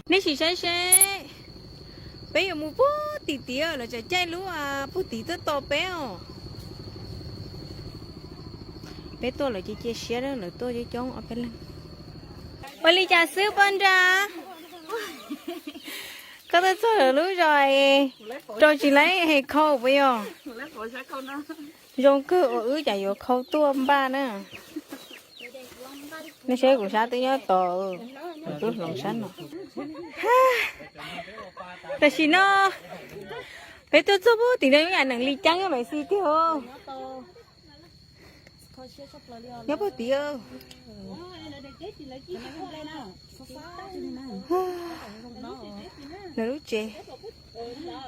Nej sim saib seb, peb yuav mus puag tim tid, lawv tseem caij lub puag tid tuaj tos peb os. Peb tuaj lawv cia cia siab, lawv tuaj coob coob ob peb leeg. Ua li cas xwb poj nra? Koj tuaj txog lub zos rau tsis laib hes khau puas yog? Zoo kawg uas wb cas yuav khau tuaj npaj na. Nej saib kuv sab twb nyob tod, kuv twb hloov sab no. Tam sim no peb tuaj txog puag tim no, yam nees li ceeb mas xij tiag. Nyob puag tid, lawv lub tsev,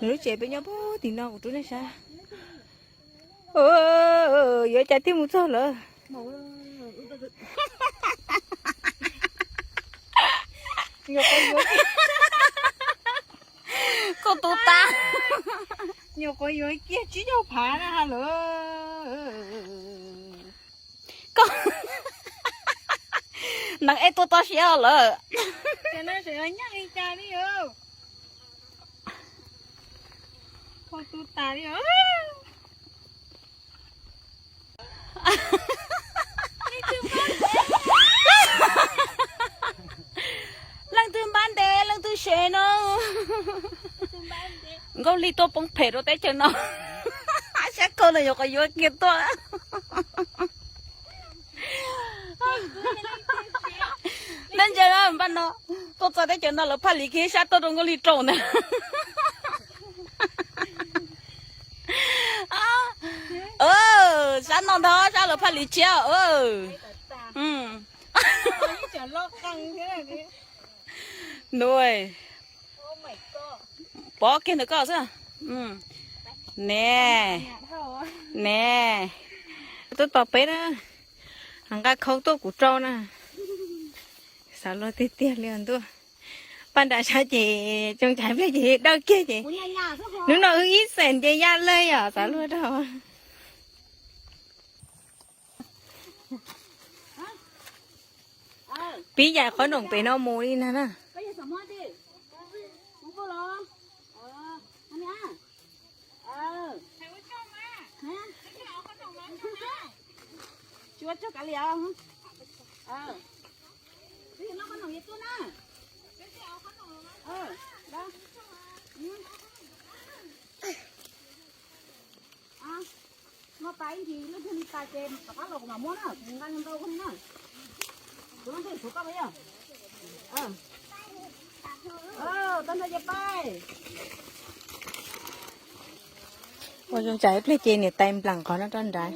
lawv lub tsev peb nyob puag tim no kuv rub nej saib. Yuav cas thiaj mus txog lawm. Koj tus tas. Nyuam qhuav yuav kiag tsib caug phav na ha lawm. Koj, neeg ej tuaj toj siab lawm. Ces no tseem yog nyob li cas li os? Koj tus tas li os. Leej twg npab ntev leej twg sev no. Nkauj Lig tuaj poob phem rau teb chaws no. Sab khau no yuav qhov yuav kiag tuaj. Dab ntse na npaj no, tuaj txog teb chaws no lawv phaj lis kiag sab tuaj rau Nkauj Lig rau ntag. Sab no ntag, sab lawv phaj lis tshiab. Ntuj, pov kiag ntawm koj xwb. Ne, ne, tuaj tos peb na, nqa khau tuaj kuv rau na. Xav luag tiag tiag li ntuj. Paj nram sab ces tsoo tsaiv pliag ces dawj kiag ces, hnub no wb ib xeem ces ya lawm yom, xav luag rau. Pib yaim qhov noom pem no mus li na na. Tsis ua tsaug kav liam. Twb yog noj qhob noom yuav tuaj na. Noj tas ib ntsis lub thiaj li tas ces rov qab los kuv mam muab na, kuv nqa ntau ntau koj li na. Kuv noj ntej tshuav koj mas yog. Tag nrho ces pais. Ua zoo tsam ib pliag ces niam tais nplam qhov no rau nrad.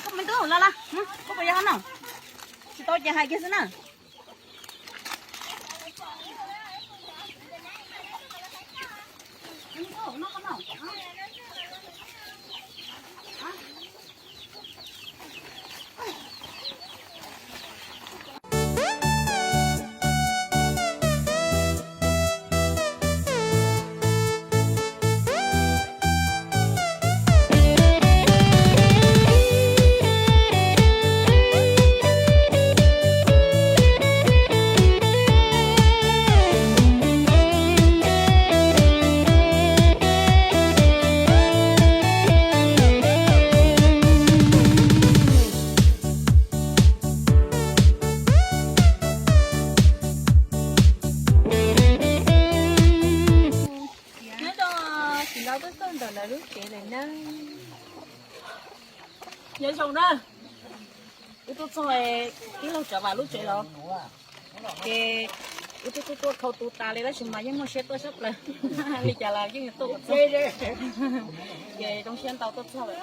Koj me tub la la, koj puas yog no? Tsis tau ces hais kiag xwb na. Nyob zoo, tsis los tuaj txog ntawm lawv lub tsev lawm na. Nyob zoo na, wb tuaj txog tij laug Tsav Vam lub tsev lawm. Ces wb twb tuaj tuaj khau tu tas li tab sis mas yeej muaj siab tuaj sab plaws. Li cas los yeej tuaj kom txog. Ces zoo siab ntau tuaj txog lawm.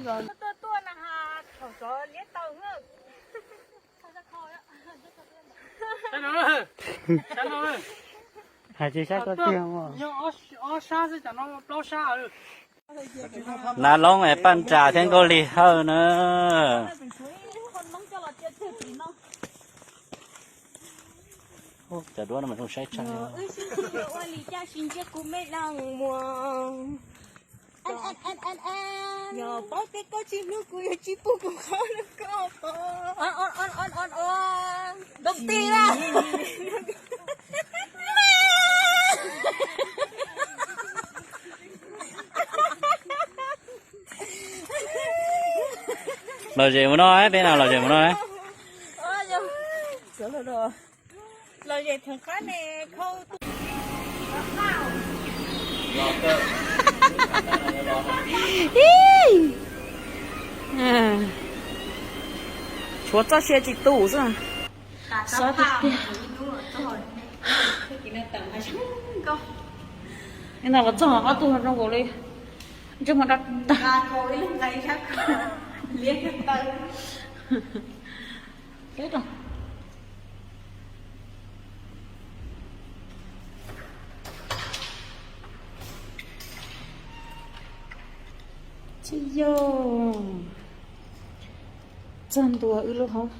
Tuaj tuaj na has thaum sov liab tau. Hais tsis saib koj tiag mas. Ob sab xwb, cov no plaub sab. Nav Loob es Paj Nras thiab Nkauj Lig Hawj na. Cov duab no mas zoo saib tshaj. Ua li cas tsis ntsia kuv me leej muag. Yog paub tias koj tsis hlub kuv, yog tsis pub kuv qhov koj pom. Ntoo ti la. Lom zem mus no, peb no lom zem mus no. Lom zem theem qab ne, khau. Tshuav txoj sia tsis tu xwb. Xav tiag tiag. Ib ntag los txog ob tug zoo nkaus li ntsej muag dab tag. Teb rau. Tsis yog txog ntua wb lub hoob.